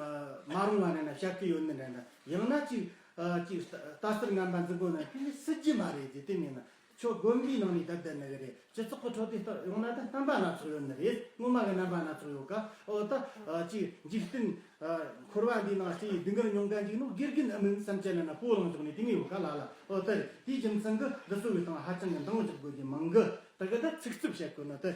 མ་རུང་བ་རེད་ན་བཤད་གི་ཡོད་ནི་འདྲ་འདྲ། ཡང་ན་ཅིག་ཨ་ཅིག་ལྟ་ལྟ་ཟུར་ངན་པ་འཛིན་གོ་ན་དེ་ནི་སྲིད་ཇུས་མ་རེད། དེ་དེ་མིན་ན་ཁྱོད་དགོན་པའི་ནང་ནས་བསྡད་བསྡད་ནི་གི་རེད། སྤྱི་ཚོགས་ཀྱི་འཕྲོད་བསྟེན་ལྟར་ཡོང་ན་ད་རྣམ་པ་སྣ་ཚོགས་ཡོད་ནི་རེད། ངོ་མ་གི་རྣམ་པ་སྣ་ཚོགས་ཡོད་ཀ། ཨོ་ད་ཨ་ཅིག་འཇིག་རྟེན་ཨ་འཁོར་བ་འདིའི་ནང་སྐྱེ་ཡི་སྡུག་བསྔལ་མྱོང་ག་འཇིགས་ནོ་དགེ་རྒན་ཨ་མིན་བསམ་བྱས་ན་ན་སྤོ་ལངས་འཇོག་ནི་དེ་མོ་ཡོད་ཀ་ལ་ལ། ཨོ་ད་རེད། དེའི་རྒྱུ་མཚན་གི་འདི་ཚོ་གི་སྟེང་ཧ་ཅང་གི་འདང་རྒྱག་དགོས་ཀྱི་མང་གི། ད་གི་ད་ཚིག་རྩུབ་བཤད་དགོས་ནི་དེ།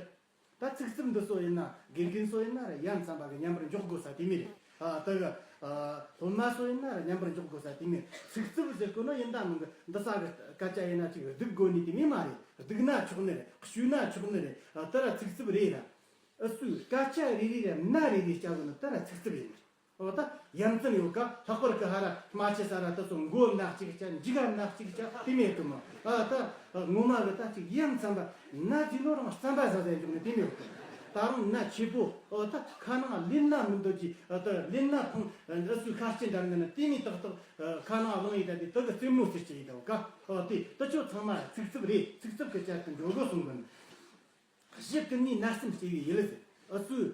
ད་ཚིག་རྩུབ་འདི་ཚོ་ཡིན་ན་དགེ་རྒན་ཚོ་ཡིན་ན་ར་ཡ་མཚན་པ་གི་མཉམ་པར་འཇོག་དགོས་ས་དེ་མོ་རེད། ཨ་ད་གི་ཨ་སློབ་མ་ཚོ་ཡིན་ན་ར་མཉམ་པར་འཇོག་དགོས་ས་དེ་མོ་རེད། ཚིག་རྩུབ་ཟེར་གོ་ནོ་ཡིན་ད་མིན་གི་འདི་ས་གི་སྐད་ཆ་ཡིན་ན་ཅིག་སྡིག་དགོས་ནི་དེ་མོ་མ་རེད། སྡིག་ན་ཆོག་ནི་རེད། གཞུས་ན་ཆོག་ནི་རེད། ཨ་ད་ར་ཚིག་རྩུབ་རེད་ར། ཨ་སུས་སྐད་ཆ་རེ་རེ་ར་སྣ་རེ་རེ་བཅག་གོ་ནི་ད་ར་ཚིག་རྩུབ་ཡིན་ནི་རེད། ཨོ་ད་ཡ་མཚན་ཡོད་ཀ། ལྷག་པར་གི་ཧ་ར་རྨ་ཆུ་ས་ར་ད་ཚོ་མགོ་ན་གཅིག་ཅག་མཇུག་ན་གཅིག་ཅག་དེ་མོ་དུ་མོ། ཨ་ད་ངོ་མ་གི་ད་ཅིག་ཡ་མཚན་པ་ན་དེ་ལོ་རང་རྩམ་པ་ཟ་ཟ་འཇོག་ནི་དེ་མོ་ཡོད་གི། ད་རུང་ན་ཆེ་པོ། ཨོ་ད་ཁ་ནང་ལེན་ན་མི་འདོད་ཀྱི། ཨ་ད་ལེན་ན་ཕང་། ཨ་སུའི་ཁ་ལྕེ་འདར་ནི་ན་དེ་མོ་ཏག་ཏག་ཁ་ནང་ལངས་ཡི་ད་དེ་ད་གི་རྩེད་མོ་རྩེ་ཅི་ཡི་ད་ག། ཨོ་དེ་ད་ཆོ་ཚང་མ་ཚིག་རྩུབ་རེད། ཚིག་རྩུབ་གི་ཆེད་དུ་འགྲོ་དགོས་གསུང་གི། གཞི་ཀུན་ནས་བརྣབ་སེམས་སྐྱེ་བའི་ཡུལ། ཨུ་ཚུགས།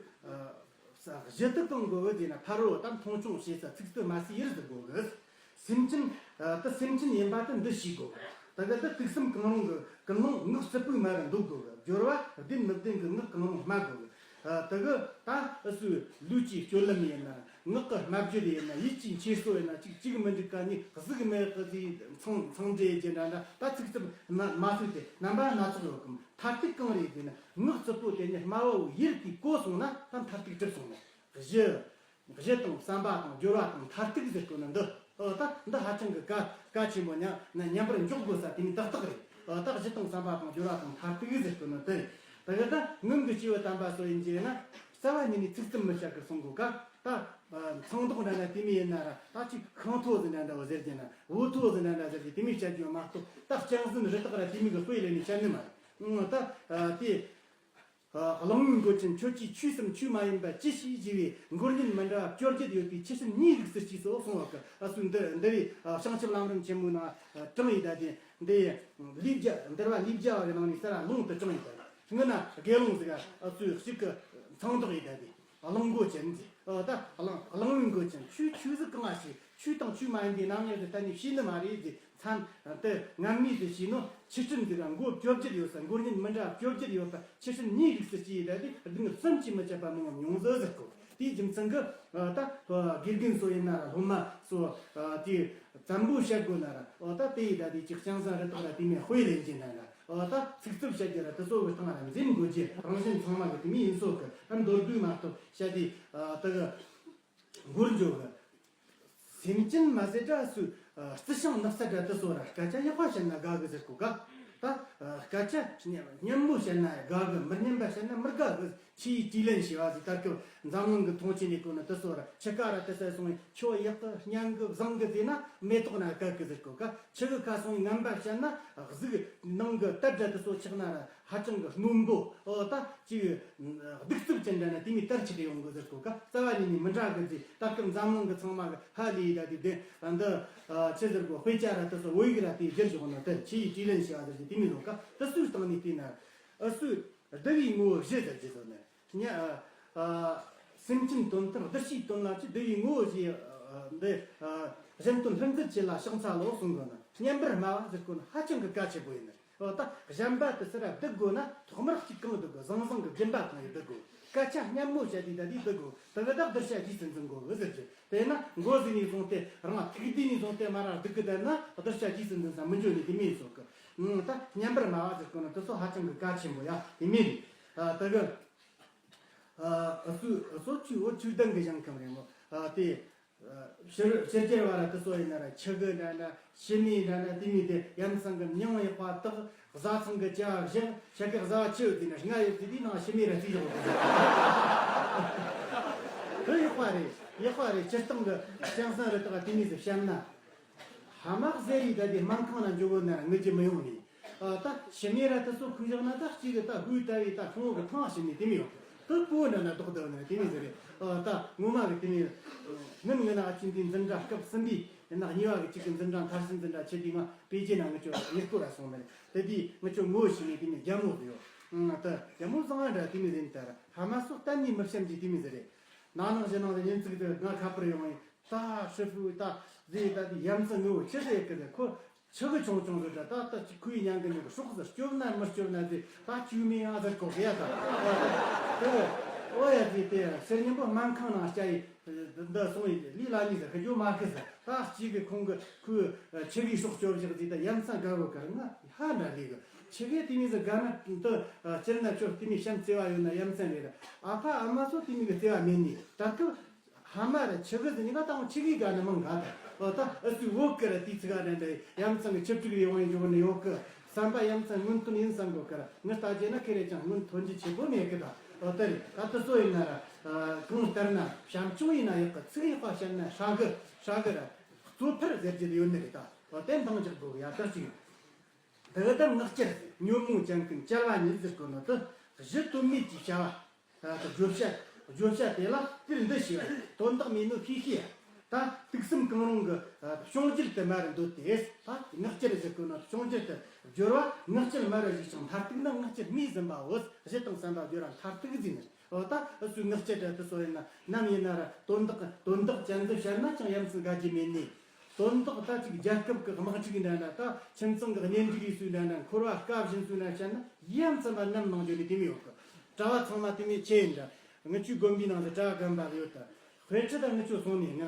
ཨ་གཞི་དེ་གང་དགོས་བོ་དེ་ན་ཕ་རོལ་དང་མཐོང་ཆུང་བྱེད་ས་ཚིག་རྩུབ་མ་ཟེར་ཡུལ་དུ་དགོས་གི། སེམས་ཅན། ཨ་དེ་སེམས་ཅན་ཡིན་པ་དེ་འདི་ཤེས་དགོས་གི། ད་ག་དེ་ཐུགས་སེམས་གང་རུང་གི་ཀུན་སློང་ངག་རྩུབ་པོའི་མ་རུ་འདོད་དགོས་གི། སྦྱོར་བ་བདེན་མི་བདེན་གི་ངག་གང་རུང་སྨྲ་དགོས་གི། ཨ་དེ་གི་ད་ཨུ་ཚུགས་ལུས་ཀྱི་སྤྱོད་ལམ་ཡིན་ན། ངག་གི་སྨྲ་བརྗོད་ཡིན་ན། ཡིད་ཀྱི་འཁྱེར་སོ་ཡིན་ན། གཅིག་གཅིག་མི་འགྲིག་ག་ནི་གཟུགས་མེད་གི་ཟིག་མཚང་མཚང་འབྲས་ཀྱི་འདྲ་འདྲ། ད་ཚིག་རྩུབ་མ་མ་ཟེར་ཏེ་རྣམ་པ་སྣ་ཚོགས་ཡོད་གི། མཐར་ཐུག་གང་རེད་ཟེར་ན། ངག་རྩུབ་པོ་དེ་ནི་སྨྲ་བ་བོ་ཡིད་ཀྱིས་གོ་སོང་ན་ད་མཐར་ཐུག་གྲུབ་སོང་ནས། གཞི། གཞི་དང་བསམ་པ་དང་སྦྱོར་བ་དང་མཐར་ཐུག་ཟེར་དགོས་ནི་འདི། ཨོ་ད་འདི་ཧ་ཅང་གི་གལ་གལ་ཆེན་པོ། མཉམ་མཉམ་པར་འཇོག་དགོས་ས་དེ་ནི་ཏག་ཏག་རེད། ཨོ་ད་གཞི་དང་བསམ་པ་དང་སྦྱོར་བ་དང་མཐར་ཐུག་ཟེར་དགོས་ནི་འདི་རེད། ད་གི་ད་སྔོན་གྱི་སྐྱེས་བུ་དམ་པ་ཚོ་ཡིན་གྱི་ན་རྩ་བ་ཉིད་ནས་ཚིག་རྩུབ་མི་བཤད་གི་གསུང་གོ་ག། ད་ཚང་མདོག་འདྲ་འདྲ་དེ་མོ་ཡིན་ན་ར། ད་ཅིག་ཤིང་ཐོ་ཟིག་འདྲ་འདྲ་བོ་ཟེར་གྱི་ན། འུ་ཐོ་ཟིག་འདྲ་འདྲ་ཟེར་གྱི་དེ་མོ་བཤད་རྒྱུ་མ་གཏོགས། ད་གཅན་གཟན་རི་དྭགས་ར་དེ་མོ་གི་དཔེ་ལེན་ནས་བཤད་ནི་མ་རེད། ད་དེ། གླང་པོའི་མགོ་ཅན་ཁྱོད་ཀྱིས་ཆོས་སམ་ཆོས་མ་ཡིན་པ་ཅི་ཞིག་བགྱི་བས། མགོར་ཉིད་མི་འདྲ་བ་བཅོ་བརྒྱད་ཡོད་པའི་ཁྱི་ཤིན་གཉིས་གཟིགས་སུ་སྐྱེས་སོ་གསུངས་པ་གི། ཨ་སུ་འདི་འདི་རེད། བྱང་ཆུབ་ལམ་རིམ་ཆེན་མོའི་ནང་དྲངས་ཡི་ད་དེ། འདི་ལས་བརྒྱ་འདུལ་བ་ལས་བརྒྱ་བ་གི་ནང་ནས་ས་ར་ལུང་དུ་དྲངས་ཡི་ད། ངི་ན་དགེ་སློང་ཟིག་ག་ཨ་ཚོས་གཅིག་གི་ཚང་བདག་ཡིན་ད་དེ། གླང་མགོ་ཅན་ཟིག་ཨ་ད་གླང་གླང་བུའི་མགོ་ཅན། ཆོས་ཆོས་ཟིག་གང་ང་ཞིག་ཆོས་དང་ཆོས་མ་ཡིན་པའི་རྣམ་དབྱེ་ཟིག་གཏན་ནས་ཤེས་ནི་མ་རེད་ཟིག་མཚན་དེ་ངན་མིས་ཟིག་བྱས་ནོ། ཆུ་ཕྲན་ཟིག་ག་མགོ་བཅོ་བརྒྱད་ཡོད་ས། མགོ་བརྙན་མི་འདྲ་བཅོ་བརྒྱད་ཡོད་ས། ཆུ་ཕྲན་གཉིས་རིགས་སུ་སྐྱེས་ཡི་ད་དེ་སྡུག་བསྔལ་བསམ་གྱིས་མི་ཁྱབ་པ་མང་བ་མྱོང་ཟིག་ཟེར་གོ། དེའི་རྒྱུ་མཚན་གི་ཨ་ད་དགེ་རྒན་སོ་ཡིན་ན་ར་སློབ་མ་སོ་ཨ་དེ་བཙན་པོ་བཤད་དགོས་ན་ར་ཨོ་ད་དེ་ཡི་ད་དེ་ཅིག་སྤྱན་བཟང་རི་དྭགས་ར་དེ་མིན་དཔེ་ལེན་གྱིན་ན་ར། ཨོ་ད་ཚིག་རྩུབ་བཤད་རྒྱུ་ར་དེ་ཚོ་གི་སྟེང་ར་འཛེམ་དགོས་རྒྱུ་རང་བཞིན་ཚང་མ་གི་དེ་མིན་ཡིན་སོ་གི། ཨ་མདོར་བསྡུས་མ་གཏོགས་བཤད་དེ་ཨ་དེ་གི་མགོར་འཇོག་གི། སེམས་ཅན་མ་ཟད་ར་སུ་ཨ་རྩི་ཤིང་ནགས་ཚལ་ར་དེ་ཚོ་ར་སྐད་ཆ་ཡག་པ་བཤད་ན་དགའ་གི་ཟེར་གོ་ག་ད་ཨ་སྐད་ཆ་སྙན་སྙན་མོ་བཤད་ན་དགའ་གི། མི་སྙན་པ་བཤད་ན་མི་དགའ་གི། ཆི་ཡི་དྲིས་ལན་ཞེས་པ་ཟིག་ད་སྐབས་འཛམ་གླིང་གི་མཐོང་ཆེན་ནས་གོ་ན་དེ་ཚོ་ར་ཆུ་ཁ་ར་དེ་ས་སོང་བས་ཁྱོད་ཡག་གི་སྙན་གི་བཟང་གི་ཟེར་ན་མེ་ཏོག་ན་དགའ་གི་ཟེར་གོ་ག་ཆུ་གི་ཁ་སོང་བས་ངན་པ་བཤད་ན་གཟུགས་ནང་གི་དར་དྲ་དེ་ཚོ་ཆགས་ན་ར་ཧ་ཅང་གི་རྣོན་པོ། ཨོ་ད་ཅིག་གདུག་རྩུབ་ཅན་འདྲ་ན་དེ་མོ་དར་ཆེ་གི་ཡོང་གི་ཟེར་གོ་ག་རྩ་བ་ཉིད་ནས་མི་འདྲ་གི་ཟེར། ད་སྐབས་འཛམ་གླིང་གི་ཚང་མ་གི་ཧ་ལས་ད་དེ་དེ་འདི་ཆི་ཟེར་གོ་དཔེ་ཆ་ར་དེ་ཚོ་བོད་ཡིག་ར་དེ་བསྒྱུར་བཞག་ན་དེ་ཆི་ཡི་དྲིས་ལན་ཞེས་པ་ཟེར་གི་དེ་མོ་ལོ་ག་དེ་ཚོའི་སྟེང་ནས་བལྟས་ན་ཨུ་སུ་བསྡུ་བའི་ངོ་བོ་བཞི་ཟེར་གི་ཟེར་ནས། ཉ་ཨ་ཨ་སེམས་ཅན་དོན་དག་བདུད་བཞིའི་དོན་ལ་ཅི་བསྡུ་བའི་ངོ་བོ་བཞི་ཨ་འདི་ཨ་གཞན་དོན་ལྷུར་འཛིན་བྱེད་ལ་ཕྱག་འཚལ་ལོ་གསུང་གི་ན། སྙན་པར་སྨྲ་བ་ཟེར་གོ་ན་ཧ་ཅང་གི་གལ་ཆེ་པོ་ཡིན། ཨོ་ད་གཞན་པ་དེ་ཚོ་ར་བསྡུ་དགོས་ན་ཐོག་མར་གཅིག་གང་བསྡུ་དགོས། བཟང་བཟང་གི་སྦྱིན་པ་གང་ཡིན་བསྡུ་དགོས། སྐད་ཆ་སྙན་མོ་བཤད་དུས་ད་དུས་བསྡུ་དགོས། དེ་གི་ད་བསྡུར་བྱ་རྗེས་སུ་འཛིན་དགོས་གི་ཟེར་གི། དེས་ན་མགོ་ཟིག་ནས་བཟུང་སྟེ་རང་ཐུགས་དུས་ནས་བཟུང་སྟེ་མ་ར་བསྡུ་གི་བསྡད་ན་བསྡུར་བྱ་རྗེས་སུ་འཛིན་ས་མི་འཇོན་ནི་དེ་མིན་སོགས་གི། ད་སྙན་པར་སྨྲ་བ་ཟེར་གོ་ན་དེ་ཚོ་ཧ་ཅང་གི་གལ་ཆེན་པོ་ཡ་དེ་མིན། ཨ་དེ་གི་ཨ་སུ་སོ་ཆུ་འོ་ཆུ་ལྡན་གི་ཞིང་ཁམས་རེད་མོ། ཨ་དེ་ཕྱི་ཕྱི་རྒྱལ་བ་ར་དེ་ཚོ་ཡིན་ན་ར་ཆུ་གི་འདྲ་འདྲ་ཕྱི་མའི་འདྲ་འདྲ་དེ་མོ་དེ་ཡ་མཚན་གི་མྱིང་ཡག་པ་དག་བཟའ་ཚང་གི་བྱ་བ་བཞག་ཆ་གི་བཟའ་བ་ཆུ་ཡོད་དེ་ནི་ལྔ་ཡོད་དེ་དེའི་ནང་ཕྱི་མའི་ར་རྩིས་བཞག་གི་འདུག་དེ་ཡག་པ་རེད། ཡག་པ་རེད། སྤྱིར་བཏང་གི་སྤྱན་བཟང་རི་དྭགས་དེ་མོ་ཟིག་བཤད་ན། ཧ་མ་ཟེར་ཡི་ད་དེ་སྨན་ཁང་ན་འཇོག་གོ་ན་ར་ངུ་རྒྱུ་མི་ཡོང་ནི། ཨ་ད་ཕྱི་མའི་ར་དེ་ཚོ་ཁུག་བཞག་ན་ད་གཅིག་གི་ད་ཧུའི་ལྟ་བའི་ད་ཁོང་གི་ཐང་ཕྱི་ནས་དེ་མོ་ཡོང་། དེ་པོ་འདྲ་ན་ལྡོག་བསྡད་ན་དེ་མོ་ཟིག་རེད། ཨ་ད་ངོ་མ་གི་དེ་མོ་ངན་ངན་ཨ་ཅིན་དེ་འཛིན་གྲྭ་སྐབས་གསུམ་པའི་ཡིན་ན་གཉིས་པ་གི་གཅིག་གི་འཛིན་གྲྭ་མཐར་ཕྱིན་འཛིན་གྲྭ་ཆེ་དུས་ང་པེ་ཅིན་ན་ངི་ཆོ་ཡུལ་སྐོར་ར་སོང་ནི་རེད། དེ་དུས་ངི་ཆོ་ངོ་ཤེས་ནི་དེ་མོ་རྒྱ་མོ་དེ་ཡོད། ཨ་ད་རྒྱ་མོ་བཟང་ང་འདྲ་དེ་མོ་ཟིག་ད་ར་ཧ་མ་སོགས་གཏན་ནས་མི་བཤམ་གྱི་དེ་མོ་ཟིག་རེད། ན་ནིང་གཞེས་ནིང་ལ་ཉིན་ཅིག་དེ་ང་ཁ་པར་ཡོང་ངས་ད་ཧྲི་ཧྥུ་ད་ཟེ་ད་དེ་ཡ་མཚན་ངོ་བོ་ཆི་ཟེར་གི་ཟེར། ཁོ་ཆུ་གི་ཆུང་ཆུང་རེད་ད། ད་ད་ཅི་ཁོའི་ཉན་གི་མི་གི་སྲོག་ཟེར་སྐྱོབ་ན་མི་སྐྱོབ་ན་ཟེར། ད་ཅུ་མི་ཡང་ཟེར་གོ་གི་ཡ་ད། དེ་ཨོ་ཡ་ཟེར་དེ་ཟེར་ཉིན་པོ་སྨན་ཁང་ནང་སྐྱ་ཡི་འདི་སོང་ཡི་ལི་ལ་ནི་ཟེར་ཁི་ཇོ་མ་ཁི་ཟེར། ད་གཅིག་གི་ཁོང་གི་ཁོའི་ཆུ་གི་སྲོག་སྐྱོབ་བཞག་ཟེར། ད་ཡ་མཚན་དགའ་བོ་གར་ང་ཧ་འདྲ་ལི་གི་ཆུ་གི་དེ་མི་ཟེར་དགའ་ན་འདི་སྤྱིར་ན་ཆོ་དེ་མི་བྱམས་བརྩེ་བ་ཡོད་ན་ཡ་མཚན་རེད། ཨ་ཕ་ཨ་མ་ཚོ་དེ་མི་གི་བརྩེ་བ་མེད་ནི་ད་སྐབས། ཧ་མ་ར་ཆི་གི་ཟེར་ནི་ང་དང་ཆི་གི་ག་ནི་མང་ག་ད། ཨོ་ད་ཨུ་སུའི་བོད་གི་ར་དེའི་ཚིག་ག་ནི་འདྲ་ཡ་མཚན་གི་ཆིབས་བསྒྲིགས་ཡོང་ཡོང་ནི་ཡོད་གི། བསམ་པ་ཡ་མཚན་སྔོན་ཐོན་ཡིན་བསམ་གོ་གི་ར། ངི་ལྟ་རྒྱུ་ན་ཁེ་རེ་ཅང་སྔོན་ཐོན་རྒྱུ་ཆེ་པོ་མེད་གི་ད། ཨོ་ད་རེད། ད་དུ་སོ་ཡིན་ན་ར་གང་ལྟར་ན་བྱམས་སྐྱོང་ཡིན་ན་ཡག་གི། ཚིག་ཡག་པ་བཤད་ན་ཧྲ་གི་ཧྲ་གི་ར། གཙོ་ཕལ་ཟེར་རྒྱུ་ཡོད་ནི་རེད་ད། ཨོ་དེ་འདང་རྒྱག་དགོས་གི་ཡ་ད་ཅིག་དེ་གི་ད་ངག་བཅད་ཉོན་མོངས་ཅན་ཀུན་བཅལ་བ་ཉིད་ཟེར་གོ་ནོ་དེ་གཞི་དོན་མེད་ཀྱི་བྱ་བ། ད་བརྗོད་བྱ་བརྗོད་བྱ་དེ་ལ་དེར་འདི་ཞེས་པ་དོན་དག་མེད་ནོ་ཤེས་ཤེས། ད་དུག་གསུམ་གང་རུང་གི་བྱུང་རྒྱུར་དུ་མར་འདོད་དེ། ད་ངག་བཅད་ཟེར་གོ་ནོ་བྱུང་རྒྱུར་དུ་སྦྱོར་བ་ངག་བཅད་མར་ཞིག་ཅིང་མཐར་ཐུག་ན་ངག་བཅད་མི་ཟིན་པའོ། གཞི་དང་བསམ་པ་སྦྱོར་བ་མཐར་ཐུག་ཟིན། འོ་ད་ཨུ་ཚོའི་ངག་བཅད་དེ་སོ་ཡིན་ན་ནམ་ཡིན་ན་ར་དོན་དག་དོན་དག་ཅན་དུ་བཤད་ན་ཅང་ཡ་མཚན་དགའ་རྒྱུ་མེད་ནི། དོན་དག་ད་ཅིག་རྒྱལ་ཁབ་ཀྱི་དམག་འཁྲུག་འདྲ་འདྲ། ད་ཁྱིམ་ཚང་གི་གཉེན་སྒྲིག་ཡིག་སྲོལ་འདྲ་འདྲ། འཁོར་བ་དཀའ་བཞིན་སྲོལ་འདྲ་བཤད་ན་ཡ་མཚན་པ་ནམ་ནང་འཇོག་ནས་དེ་མི་ཡོད་གི། གྲྭ་བ་ཚང་མ་དེ་མི་ཆེ་ཡིན་འདྲ། ང་ཚོའི་དགོན་པའི་ནང་དུ་གྲྭ་བ་རྒན་པ་ཡོད་ད། དཔེ་ཁྲིད་ད་ང་ཚོ་སོང་ནས་ང་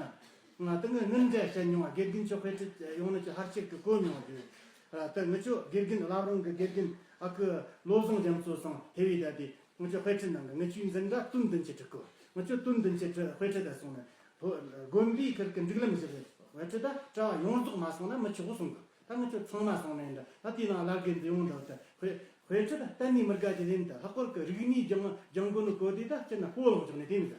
ང་ད་ངི་ངི་འདྲ་བཤད་མྱོང་བ། དགེ་རྒན་ཚོ་དཔེ་ཁྲིད་ཡོང་ནི་ཚོ་ཧར་ཆེར་གི་གོ་མྱོང་རྒྱུ། ད་ང་ཚོ་དགེ་རྒན་བླ་བྲང་གི་དགེ་རྒན་ཨ་ཁུ་བློ་བཟང་རྒྱ་མཚོ་སང་ཧེ་བི་ད་དེ། ང་ཚོ་དཔེ་ཁྲིད་ནང་གི་ང་ཚོའི་འཛིན་གྲྭ་དོན་བདུན་ཅུ་ཁྲི་གོ། ང་ཚོ་དོན་བདུན་ཅུ་ཁྲི་དཔེ་ཁྲིད་ད་སོང་ན། དགོན་པའི་ཁུལ་གྱི་སྒྲིག་ལམ་ཟེར་བའི་དཔེ་ཁྲིད་ད་གྲྭ་བ་ཡོངས་རྫོགས་མ་སོང་ན་མི་ཆོག་གསུང་གི། ད་ང་ཚོ་ཚང་མ་སོང་ནས་འདྲ། ད་དེའི་ནང་བླ་དགེ་འདི་ཡོང་འདུག་ད། དཔེ་དཔེ་ཁྲིད་ད་གཏན་ནས་མི་དགའ་རྒྱུ་ཡིན་ད། ལྷག་པར་གྱི་རིག་གནས་སྦྱང་སྦྱང་དགོས་ནི་གོ་དེ་ད་སྤྱིར་ན་སྤོ་ལོག་བཅུག་ནས་དེ་མི་ད།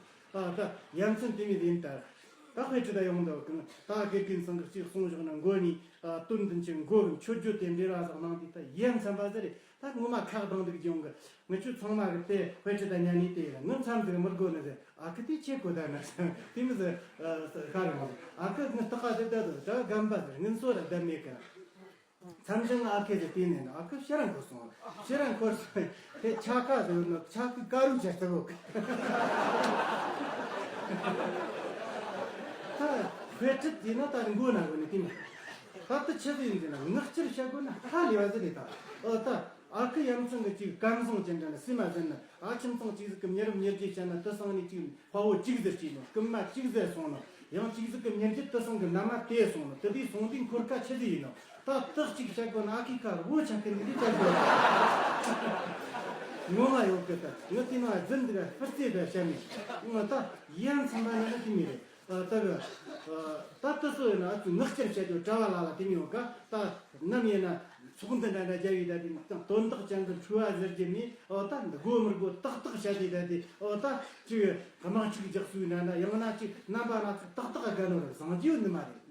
ད་ཡ་མཚན་དེ་མི་ཡིན་ད། ད་དཔེ་ཁྲིད་ད་ཡོང་འདུག་གི། ད་དགེ་རྒན་ཚང་གི་གཅིག་གསུང་བཞག་ན་མགོ་ནས་དོན་བདུན་ཅུ་མགོ་གི་མཆོད་བརྗོད་དེ་འདྲ་བ་ཟག་གནང་དེ་ད་ཡ་མཚན་པ་ཟེར་རེད། ད་ངོ་མ་ཁག་དང་འདུག་ཀྱང་གི། ང་ཚོ་ཚང་མ་གི་དེ་དཔེ་ཁྲིད་ད་ཉན་ནས་དེ་ཡིན་ན་ངི་མཚམས་འདིར་མི་དགོས་ནི་ཟེར། ཨ་ཁུ་དེ་ཆེ་གོ་ད་ན་དེ་མི་ཟེར། ཤ་རུ་མ་ཟེར། ཨ་ཁུ་ངི་སྟག་ཁ་དེ་ད་དུ་ད་རྒན་པ་ཟེར། ངི་སོ་ར་ད་མེད་གི། མཚམས་བཞག་ང་ཨ་ཁུ་དེ་བལྟས་ནས་ཨ་ཁུ་ཕྱིར་ར་འཁོར་སོང་། ཕྱིར་ར་འཁོར་སོང་། དེ་ཆ་ཁ་དེ་ནི་ཆ་ཁུ་དཀར་རུ་བྱས་ཏེ་བོ། ད་དཔེ་ཁྲིད་དེ་ན་ད་མགོ་ན་གོ་ནི་དེ་མིན། ད་ལྟ་ཆི་ཟིག་ཡིན་ཟེར་ན་ངག་བཅད་བྱ་དགོས་ན་ཧ་ལས་པ་ཟིག་རེད་ད། ཨོ་ད་ཨ་ཁུ་ཡ་མཚན་གི་ཅིག་སྐམ་བཟང་ཅན་འདྲ་ན་སྲིད་མ་ཟིན་ན། ཨ་ཁྱིམ་ཚང་གཅིག་ཟིག་གི་མྱི་རབས་ཉེར་བརྒྱད་བྱས་ན་དེ་སང་ནས་ཅིག་དཔའ་བོ་གཅིག་ཟེར་གྱིས་ནོ། རྐུན་མ་གཅིག་ཟེར་སོང་ནོ། ཡང་གཅིག་ཟིག་གི་མྱི་རྒྱུད་དེ་སང་གི་མནའ་མ་དེ་སོང་ནོ། དེ་དུས་སོང་དུས་འཁོར་ཁ་ཆི་ཟིག་ཡིན་ནོ། ད་རྟགས་གཅིག་བཤད་དགོས་ན་ཨ་ཁུའི་ཁ་རོ་ཆག་གི་འདུག་གི་བཤད་དགོས། ངོ་མ་ཡོད་གི་ད་ངི་དེ་ན་རྫུན་འདུག་ཧྥུར་རྩེ་ད་བཤད་མེད། ངོ་ད་ཡ་མཚན་པ་ན་ནི་དེ་མི་རེད། ཨ་ད་གི་ཨ་ད་དེ་སོ་ཡིན་ན་ཨ་ཙི་ངག་བཅད་བཤད་རྒྱུ་གྲྭ་བ་ལ་ལ་དེ་མི་ཡོད་ག་ད་ནམ་ཡིན་ན་ཚོགས་འདུ་འདྲ་འདྲ་རྒྱབ་ཡི་ད་དེ་དོན་དག་ཅན་དུ་འཁྲུལ་བ་ཟེར་རྒྱུ་མེད། ཨོ་ད་འདི་དགོས་མི་དགོས་ཏག་ཏག་བཤད་དེ་ད་དེ་ཨོ་ད་ཅིག་དམག་འཁྲུག་རྒྱག་སུའི་ན་ན་ཡང་ན་ཅིག་རྣམ་པ་སྣ་ཚོགས་ཏག་ཏག་དགའ་ནོ་རེད། བཟང་རྒྱུ་ནི་མ་རེད།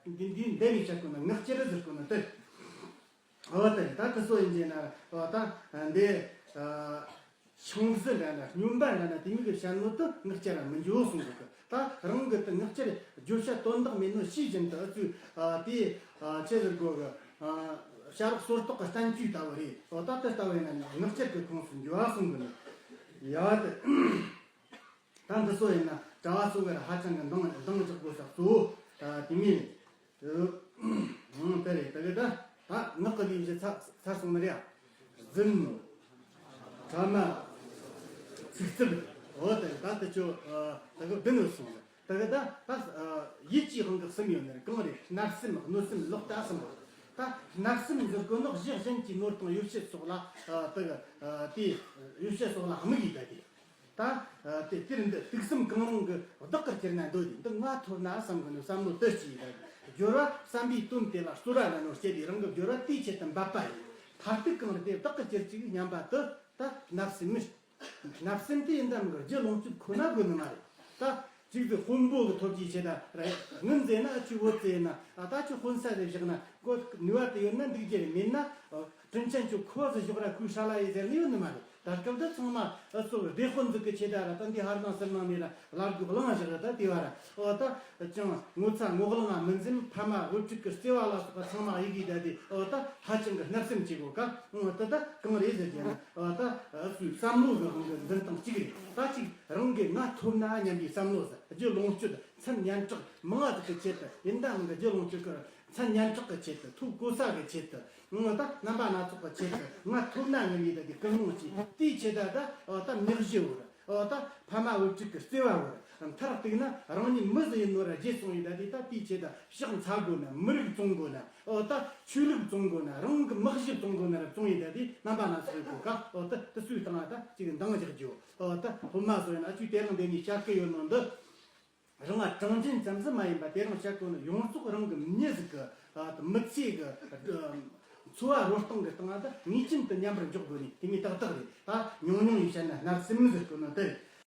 འདི་འདི་འདི་ནས་བཤད་དགོས་ན་ངག་བཅད་རེད་ཟེར་དགོས་ན་དེ། ཨོ་དེ་ད་དེ་སོ་ཡིན་གྱི་ན་ཨོ་ད་འདི་ཨ་ཤིང་བཟི་འདྲ་ན་སྨྱོན་པ་འདྲ་ན་དེ་མིག་གི་བཤད་ནོ་དུ་ངག་བཅད་ར་མི་འཇོག་གསུང་གི་གི། ད་རང་གི་དུ་ངག་བཅད་བརྗོད་བྱ་དོན་དག་མེད་ནོ་ཤེས་བཞིན་དུ་ཨ་ཚུ་ཨ་དེ་ཨ་ཆེ་ཟེར་དགོས་གི། ཨ་བྱ་རོག་སོར་རྟོག་གི་བསྟན་བཅོས་ལྟ་བུ་རེད། ཨོ་ད་དེ་ལྟ་བུ་ཡིན་ན་ངག་བཅད་གི་ཁོངས་སུ་འཇོག་གསུང་གི་ནི་ཡ་དེ། ད་འདི་ཚོ་ཡིན་ན་གྲྭ་བ་ཚོ་གར་ཧ་ཅང་གི་འདང་འདང་རྒྱག་དགོས་ས་གཙོ་བོ་ད་དེ་མིན། ཨང་དེ་རེད། ད་གི་ད་ད་ངག་གི་ལས་བཞི་ཚར་ཚར་སོང་ནི་རེད། རྫུན། ཕྲ་མ། ཚིག་རྩུབ། འོ་དེ་ད་དེ་ཆོ་ད་གི་བདུན་ཡོད་སོང་ནི། ད་གི་ད་ད་ཡིད་ཀྱི་དབང་གི་གསུམ་ཡོད་ནི་རེད། གང་རེད། བརྣབ་སེམས། གནོད་སེམས། ལོག་ལྟ་གསུམ་པོ། ད་བརྣབ་སེམས་ཟེར་གོ་ནོ་གཞི་གཞན་གྱི་ནོར་དང་ཡོ་བྱད་སོགས་ལ་ད་གི་དེ་ཡོ་བྱད་སོགས་ལ་དམིགས་ཡིན་ད་དེ། ད་དེ་དེར་འདི་དུག་གསུམ་གང་རུང་གི་བདག་གིར་གྱུར་ན་འདོད་དེ་འདི་ང་ཐོབ་ན་བསམ་གི་ནི་བསམ་བློ་དུ་སྐྱེས་ཡིན་ད་དེ། སྦྱོར་བ་བསམ་པའི་དོན་དེ་ལ་རྩོལ་བ་ན་ནོ་སྐྱེ་དེ་རང་གི་སྦྱོར་བ་དེའི་ཆེད་དུ་འབད་པ་ཡིན། མཐར་ཐུག་གང་རུང་དེ་བདག་གིར་གྱུར་ཅིག་སྙམ་པ་དུ་ད་བརྣབ་སེམས་མི། བརྣབ་སེམས་དེ་ཡིན་དམ་གི་རྒྱུ་ལོངས་སྤྱོད་ཁོ་ན་དགོས་ནི་མ་རེད། ད་གཅིག་ཏུ་དཔོན་པོ་གི་ཐོབ་རྒྱུའི་ཆེད་ད་རེད། ངུ་མཛེས་ན་ཨ་ཆུ་བོ་རྩེ་ན་ཨ་ད་ཆུ་དཔོན་ས་རེ་བཞག་ན་གོ་ནུས་པ་དེ་ཡོད་ན་འདུག་རྒྱུ་རེད། མེད་ན་དྲིན་ཅན་ཆུ་ཁོ་ཟི་ཞོག་ར་ཁུའི་ཧྲ་ལ་ཡི་ཟེར་ནི་ཡོད་ནི་མ་རེད། ད་སྐབས་འདི་ཚང་མ་ཨ་སོ་སྡེ་དཔོན་ཟིག་གི་ཆེད་ད་ར་ད་འདི་ཧར་ནང་སིར་ནང་ནས་ར་ལར་དགོས་བླང་བཞག་ར་ད་དེ་བ་ར་ཨོ་ད་ཅང་ངོ་ཚ་ངོ་གླང་ང་མི་འཛེམ། ཕ་མ་བུ་ཕྲུག་གི་བརྩེ་བ་ལ་སོགས་པ་ཚང་མ་ཡི་གེ་ད་དེ་ཨོ་ད་ཧ་ཅང་གི་བརྣབ་སེམས་བྱེད་དགོས་ཀ་ཨོ་ད་ད་གང་རེད་ཟེར་གྱི་ན། ཨ་ད་སུའི་བསམ་བློ་གི་དབང་གིས་འཛིན་སྟངས་གཅིག་རེད། ད་གཅིག་རང་གི་ང་ཐོབ་ན་སྙམ་པའི་བསམ་བློ་ཟེར། རྒྱུ་ལོངས་སྤྱོད་མཚན་སྙན་གྲགས་མང་ང་ཟིག་གི་ཆེད་དུ་ཡིན་ད་རང་གི་རྒྱུ་ལོངས་སྤྱོད་ཀྱི་མཚན་སྙན་གྲགས་ཀྱི་ཆེད་དུ། ཐོབ་གོ་ས་གི་ཆེད་དུ། ང་ད་རྣམ་པ་སྣ་ཚོགས་ཀྱི་ཆེད་དུ་ང་ཐོབ་ན་ངེས་ནས་ད་གི་ཀུན་སློང་གཅིག་དེའི་ཆེད་དུ་ད་ཨ་ད་མྱི་གཞི་བོར། ཨ་ད་ཕ་མ་བུ་ཕྲུག་གི་བརྩེ་བ་བོར། མཐར་གཏུགས་ན་རང་ཉིད་མི་ཟིག་ཡིན་ནོ་ར་བརྗེད་སོང་ཡིན་ད་དེ། ད་དེའི་ཆེད་དུ་ཕྱག་འཚལ་དགོས་ན། མི་རིགས་བཙོང་དགོས་ན། ཨོ་ད་ཆོས་ལུགས་བཙོང་དགོས་ན། རང་གི་མི་གཞི་བཙོང་དགོས་ན་ར་བཙོང་ཡིན་ད་དེ། རྣམ་པ་སྣ་ཚོགས་ཡོད་གོ་ཀ་ཨོ་ད་དེ་སུའི་སྟེང་ལ་ད་ཅིག་འདང་རྒྱག་རྒྱུ། ཨོ་ད་སློབ་མ་ཚོ་ཡིན་ན་ཅིག་དེ་རིང་འདི་ནས་བཤད་གི་ཡོད་ནོ་འདི། རང་ང་གྲངས་ཅན་ཙམ་ཟིག་མ་ཡིན་པ་དེ་རིང་བཤད་གོ་ནོ་ཡོངས་རྫོགས་རང་གི་མྱི་ཟིག་གི་ཨ་མི་ཚེ་གི་འཚོ་བ་རོལ་སྟངས་གི་སྟེང་ལ་ད་ངེས་ཅན་དུ་མཉམ་པར་འཇོག་དགོས་ནི་དེ་མོ་ཏག་ཏག་རེད། ད་ཉུང་ཉུང་ཡིན་བཤད་ན་བརྣབ་སེམས་ཟེར་གོ་ནོ་དེ་རེད།